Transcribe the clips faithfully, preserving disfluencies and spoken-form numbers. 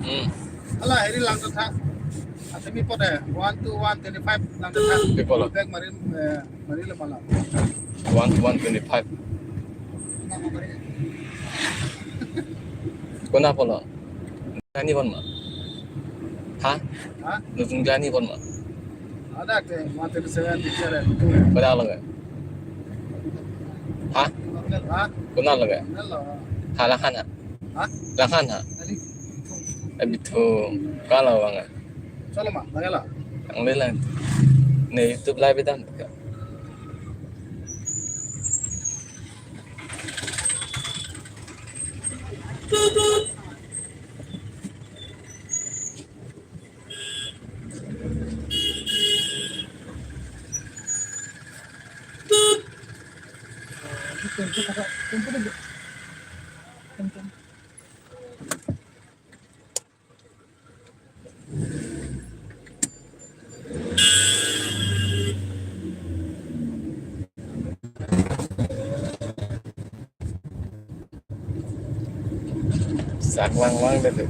Hmm. Ala, heri lang tha. Ate mi pote one to one twenty-five lang tha. Pi apotlo? Bag mari, eh, mari le pala. One to one twenty-five. Konat apotlo? Ani pon ma? Ha? Ha? Nutun ani pon ma? Ada ke, one twenty-seven picture hai. Konat lo ke? Ha? Ha? Konat lo ke? Konat lo. Ha, langkhan ha? Ha? Langkhan ha? Tadi. Abi thu, kalau bang. Chalo ma, lagi la. Ang lelang. Ne YouTube live dan ka. Sak vangvang dei.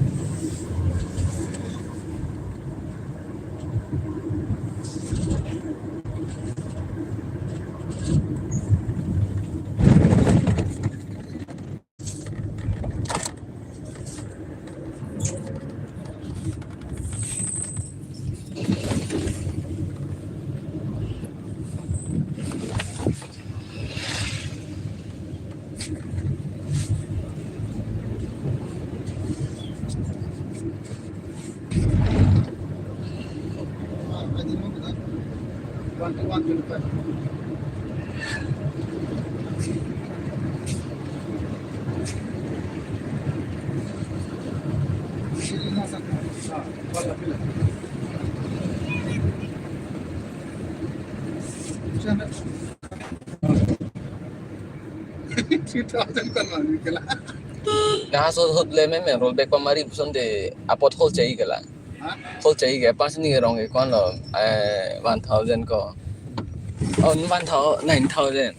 Three thousand ko non kela. Laso ahut le meme rollback pamari puson de apot hol chai kela. Ha? Hol chai ke pas ni rong ke konlo, eh, one thousand ko. On one thousand, nine thousand.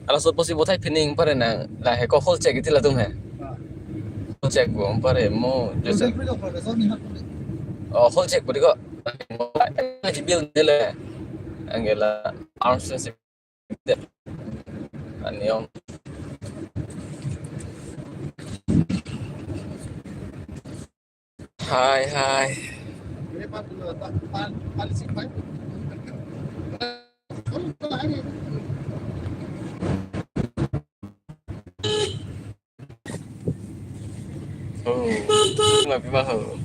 Ala so possible thai pining pare na la he ko hol chai ke ti latum he. Ha. Hol chai ko pare mo jose. Rollback free ko pare, so ni hap pare. Oh, hol chai ko di ko. Ngaji bill ni le. Angela arms. Ani ong. Hai, hai. Oh, ma pi ma ho.